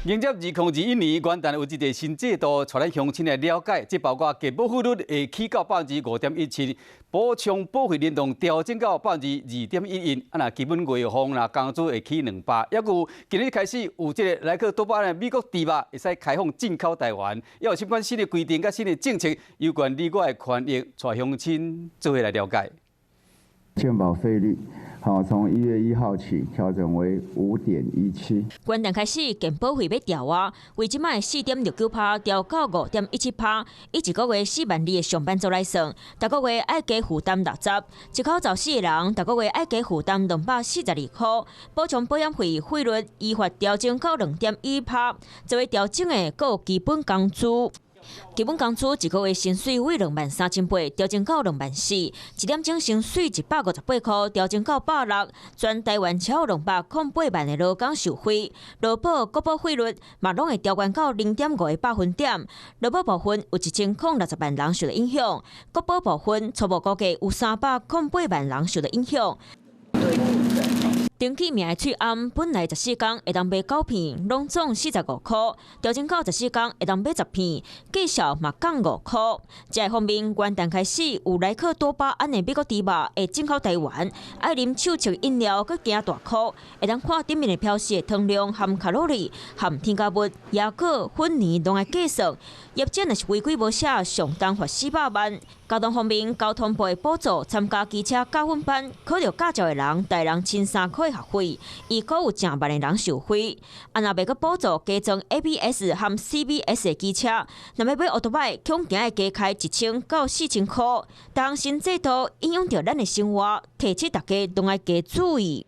迎接2021年元旦有一个新制度，帶咱鄉親來了解。這包括健保費率會起到5.17%，補充保費聯動調整到2.11%。啊，若基本月俸若工資會起2%。抑閣有今日開始有這个萊克多巴胺的美國豬肉會使開放進口台灣，猶有啥款新的規定佮新的政策，有關你我的權益，帶鄉親做伙來了解。健保費率，好，從1月1號起調整為5.17。元旦開始，健保費欲調啊，為這擺4.69趴調到5.17趴，以一個月4萬2的上班族來算，逐個月愛加負擔60，一口十四个人，逐個月愛加負擔242箍。補充保險費費率依法調整到2.1趴，做伙調整的閣有基本工資。基本工資一個月薪水為23,800，調整到2萬4，一點鐘薪水158塊，調整到160。全台灣超208萬的勞工受惠，勞保國保費率嘛攏會調懸到0.5個百分點。勞保部分有1060萬人受到影響，國保部分初步估計有308萬人受到影響。登記名的喙罨本來14工會當買九片，攏總45箍，調整到14工會當買10片，價數嘛降5箍。這方面，元旦開始有萊克多巴胺的美國豬肉會進口台灣，愛啉手沖飲料閣驚大箍，會當看頂面的標示的糖量含卡路里、含添加物、抑閣粉泥攏愛計算。業者若是違規無寫，上重罰400萬。交通方面，交通部會補助參加機車駕訓班考著駕照的人，逐人1300塊學費，預估有成萬的人受惠。啊，若袂閣補助加裝 ABS 和 CBS 的機車，若欲買歐多擺，恐驚會加開1000到4000箍。當新制度影響著咱的生活，提醒大家攏愛加注意。